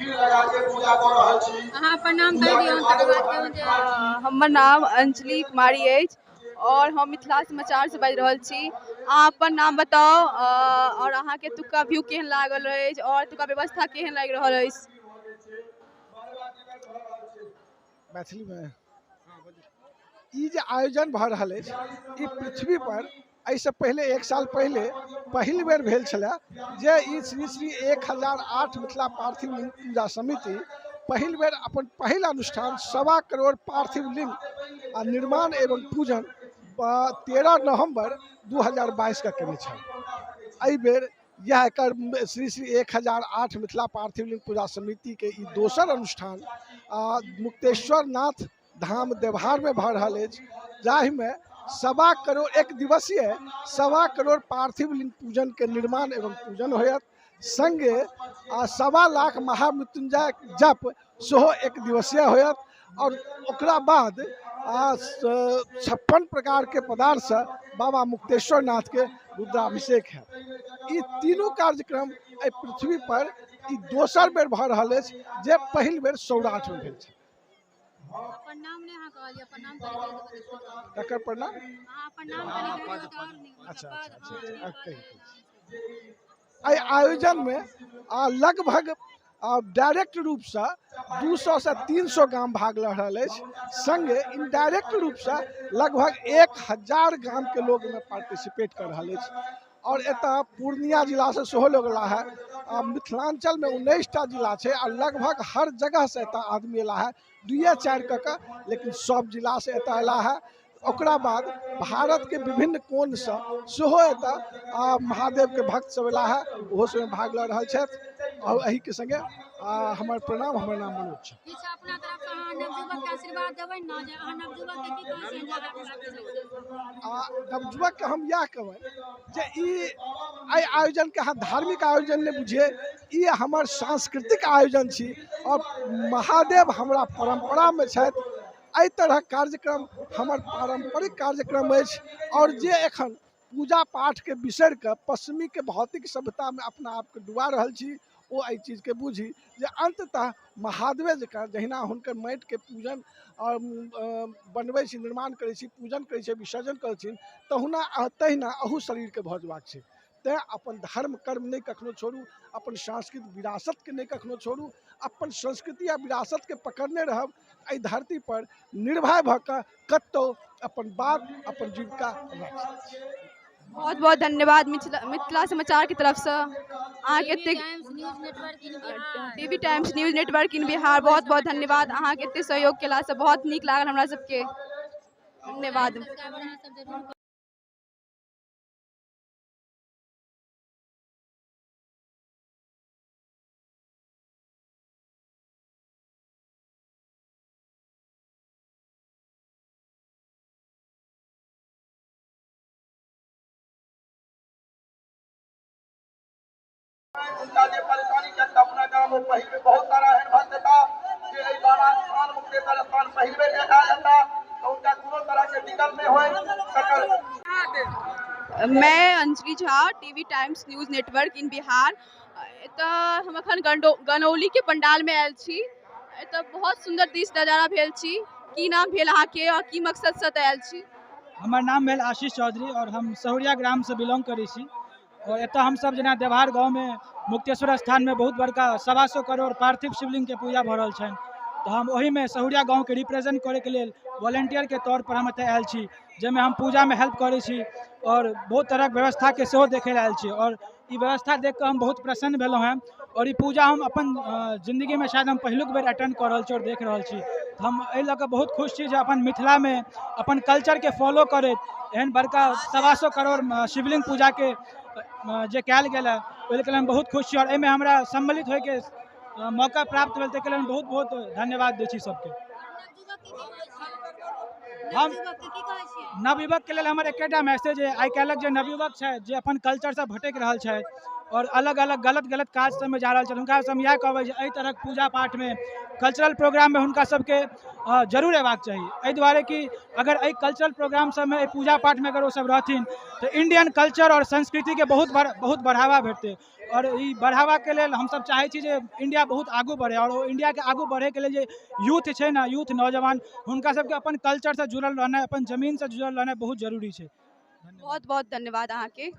अहाँ अपन नाम कहि दियौ, तकर बाद कहू जे हमर नाम अंजलि कुमारी अछि और हम मिथिला समाचारसँ बाजि रहल छी। अहाँ अपन नाम बताउ और अहाँके एतुका व्यू केहन लागल अछि और एतुका व्यवस्था केहन लागि रहल अछि? मैथिलीमे ई जे आयोजन भऽ रहल अछि, ई पृथ्वी पर एहिसँ पहिले 1 साल पहिले पहिल बेर भेल छलै जे ई श्री श्री 1008 मिथिला पार्थिव लिंग पूजा समिति पहिल बेर अपन पहिल अनुष्ठान 1.25 करोड़ पार्थिव लिंग आ निर्माण एवं पूजन 13 नवम्बर 2022 के केने छल। एहि बेर यह एकर श्री श्री 1008 मिथिला पार्थिव लिंग पूजा समिति के ई दोसर अनुष्ठान मुक्तेश्वर नाथ धाम देवहार में भऽ रहल अछि, जाहिमे 1.25 करोड़ एक दिवसीय 1.25 करोड़ पार्थिव लिंग पूजन के निर्माण एवं पूजन होयत, संगे 1.25 लाख महामृत्युंजय जप सेहो एक दिवसीय होयत और ओकरा बाद 56 प्रकार के पदार्थ से बाबा मुक्तेश्वर नाथ के रुद्राभिषेक है। ई तीनू कार्यक्रम एहि पृथ्वी पर ई दोसर बेर भऽ रहल अछि, जे पहिल बेर सौराठ में भेल छल। अपन नाम नहि अहाँ कहलियै, अपन नाम कनि कहि देबै तऽ। ककर प्रणाम? अहाँ अपन नाम कनि कहि देबै तऽ आओर नीक। अच्छा, मतलब अच्छा, पद, अच्छा, हँ, अच्छा, कहि दै पद, छी। एहि आयोजनमे लगभग डायरेक्ट रूपसँ 200 से 300 गाम भाग लऽ रहल अछि, संगे इनडायरेक्ट रूपसँ लगभग 1000 गामके लोग एहिमे पार्टिसिपेट कऽ रहल अछि। और एतऽ पूर्णिया जिलासँ सेहो लोग अयला है। मिथिलांचलमे 19टा जिला छै आ लगभग हर जगहसँ एतऽ आदमी अयला है, 2-4 कऽ कऽ, लेकिन सब जिलासँ एतऽ अयला है। ओकरा बाद भारतके विभिन्न कोणसँ सेहो एतऽ महादेवके भक्त सब अयला है, ओहो सबमे भाग लऽ रहल छथि। और एहिके संगे हमर प्रणाम, हमर नाम मनोज छै। किछु अपना तरफसँ अहाँ नवयुवकके आशीर्वाद देबै ने, जे अहाँ नवयुवकके की कहै छियनि जे आगाँ बढ़ै? नवयुवकके हम इएह कहबै जे ई एहि आयोजनके अहाँ धार्मिक आयोजन नहि बुझियै, ई हमर सांस्कृतिक आयोजन छी और महादेव हमरा परम्परामे छथि। एहि तरहक कार्यक्रम हमर पारम्परिक कार्यक्रम अछि और जे एखन पूजा पाठके बिसरि कऽ पश्चिमीके भौतिक सभ्यतामे अपना आपके डुबा रहल छी, ओ एहि चीजके बुझी जे अंततः महादेवे जकाँ जहिना हुनकर माटिके पूजन और बनबै छी, निर्माण करै छी, पूजन करै छी, विसर्जन करै छी, तहिना अहू शरीरके भऽ जेबाक छै। तेँ अपन धर्म कर्म नहि कखनो छोड़ू, अपन सांस्कृतिक विरासतके नहि कखनो छोड़ू, अपन संस्कृति आ विरासतके पकड़ने रहब, एहि धरती पर निर्भय भऽ कऽ कतहु अपन बात अपन जीविका राखि सकै छी। बहुत बहुत धन्यवाद मिथिला समाचार की तरफ से अहाँके एतेक TV Times news network in Bihar, बहुत बहुत धन्यवाद अहाँके एते सहयोग केलासँ, बहुत नीक लागल हमरा सबके, धन्यवाद। उनका जे परेशानी छै अपना गाँव में पहिल बेर बहुत सारा एहन भक्त हेता जे एहि बाबा स्थान मुक्तेश्वर स्थान पहिल बेर आयल हेता, तऽ हुनका कोनो तरह के दिक्कत नहि होय तकर। मैं Anjali Jha, TV Times news network in Bihar. एतऽ हम अखन गनौली के पंडाल में आयल छी। एतऽ बहुत सुंदर दृश्य नजारा भेल छी। की नाम भेल अहाँके और की मकसद से एतऽ आयल छी? हमर नाम भेल आशीष चौधरी और हम सहुरिया ग्राम से बिलोंग करै छी। और एतऽ हमसब जेना देवहार गाँवमे मुक्तेश्वर स्थानमे बहुत बड़का 125 करोड़ पार्थिव शिवलिंगके पूजा भऽ रहल छनि, तऽ हम ओहिमे सहुरिया गाँवके रिप्रेजेंट करैके लेल वॉलेंटियरके तौर पर हम एतऽ आयल छी, जाहिमे हम पूजामे हेल्प करै छी और बहुत तरहक व्यवस्थाके सेहो देखै लए आयल छी। और ई व्यवस्था देख कऽ हम बहुत प्रसन्न भेलहुँ हेँ और ई पूजा हम अपन जिन्दगीमे शायद हम पहिलुक बेर अटेंड कऽ रहल छी और देख रहल छी। तऽ हम एहि लऽ कऽ बहुत खुश छी जे अपन मिथिलामे अपन कल्चरके फॉलो करैत एहन बड़का 125 करोड़ शिवलिंग पूजाके जे कयल गेल है, ओहिके लेल हम बहुत खुश छी और एहिमे हमरा सम्मिलित होइके मौका प्राप्त भेल, ताहिके लेल हम बहुत बहुत धन्यवाद दै छी सबके। हम नवयुवकके लेल हमर एकेटा मैसेज अइ, आइ काल्हिक जे नवयुवक छथि जे अपन कल्चरसँ भटकि रहल छथि, आओर अलग अलग गलत गलत काज सबमे जा रहल छथि। हुनका हम इएह कहबै जे एहि तरहक पूजा पाठमे, कल्चरल प्रोग्राममे हुनका सबके जरूर अयबाक चाही, एहि दुआरे कि अगर एहि कल्चरल प्रोग्राम सबमे, एहि पूजा पाठमे अगर ओसब रहथिन तऽ इंडियन कल्चर आओर संस्कृतिके बहुत बढ़ावा भेटतै। आओर ई बढ़ावाके लेल हमसब चाहै छी जे इंडिया बहुत आगू बढ़े, आओर ओ इंडियाके आगू बढ़ैके लेल जे यूथ छै ने, यूथ नौजवान, हुनका सबके अपन कल्चरसँ जुड़ल रहनाइ, अपन जमीनसँ जुड़ल रहनाइ बहुत जरूरी छै। बहुत बहुत धन्यवाद अहाँके।